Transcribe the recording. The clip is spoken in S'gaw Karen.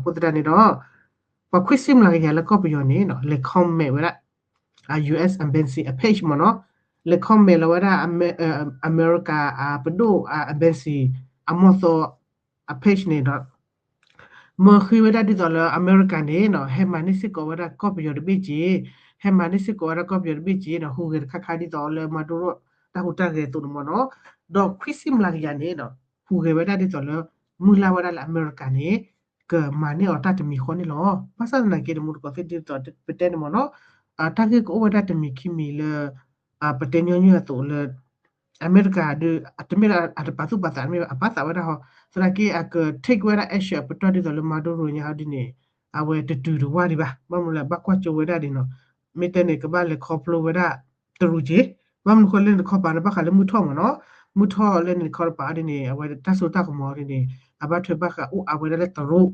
အဃိသတးန့ၣ်ဒီး ပှၤခွံဆံမျးကယၤလၢကီၢ်ပယီၤန့ၣ် လဲၤ comment ဝဲဒၣ် US embassy အ page မ့ၢ်နီၤ, လဲၤ comment လီၤဝဲဒၣ် အမဲရကၤအပဒိၣ် embassy အမီၢ်သီ အ page န့ၣ်ဒီး မၢဃ့ဝဲဒၣ်ဒ်သိးလၢအမဲရကၤန့ၣ်နီၤ ဟဲမၤန့ၢ်စ့ၢ်ကီးဝဲဒၣ်ကီၢ်ပယီၤတဘ့ၣ်က့ၤ, ဟဲမၤန့ၢ်စ့ၢ်ကီးဝဲဒၣ်ကီၢ်ပယီၤတဘ့ၣ်က့ၤနီၤ ဟူးဂဲၤတခါခါဒ်သိးလၢ Maduro တၢ်ဟူးတၢ်ဂဲၤအသိးန့ၣ်မ့ၢ်နီၤ, ဒီးခွံဆံမျးကယၤန့ၣ်နီၤ ဟူးဂဲၤဝဲဒၣ်ဒ်သိးလၢ မုၢ်လၢ်ဝဲဒၣ်လၢအမဲရကၤန့ၣ် ကမၤန့ၢ်အီၤတၢ်တမံၤဃီန့ၣ်လီၤ. ဘၣ်ဆၣ်သနာ်က့ တမူတကိးသ့ၣ်ဒ်သိးပတဲန့ၣ်မ့ၢ်နီၤ တၢ်ဂ့ၢ်ကအိၣ်ဝဲဒၣ်တမံၤခံမံၤလၢ ပတဲညီနုၢ်အသိးလၢ အမဲရကၤဒီး တမ့ၢ်လၢအတပာ်သူၣ်ပာ်သး တမ့ၢ်ဘၣ် အပာ်သးဝဲဒၣ်ဟီ, သနာ်က့ အက take ဝဲဒၣ် action အပတီၢ်ဒ်သိးလၢ Maduro ညါဟီဒ်န့ၣ် အဝဲတတုၤတဝၢ်ဒံးဘၣ်. ဘၣ်မနုၤလဲၣ် ဘၣ်ကွၢ်ကၠိဝဲဒၣ်ဒ်နီၤ, မ့ၢ်တဲန့ၣ် ကဘၣ်လဲၤခီဖျိဝဲဒၣ်တရူးက့ၤ, ဘၣ်မနုၤဃိလၢန့ၣ်တခီပၤန့ၣ် ဘၣ်ဃးလၢမုၢ်ထီၣ်မ့ၢ်နီၤ, မုၢ်ထီၣ်လၢန့ၣ်တခီပၤဒ်န့ၣ် အဝဲတၢ်စိတၢ်ကမီၤဒ်န့ၣ် အဘၣ်ထွဲဘၣ်ဃးအိၣ်အါဝဲဒၣ်လၢတရူး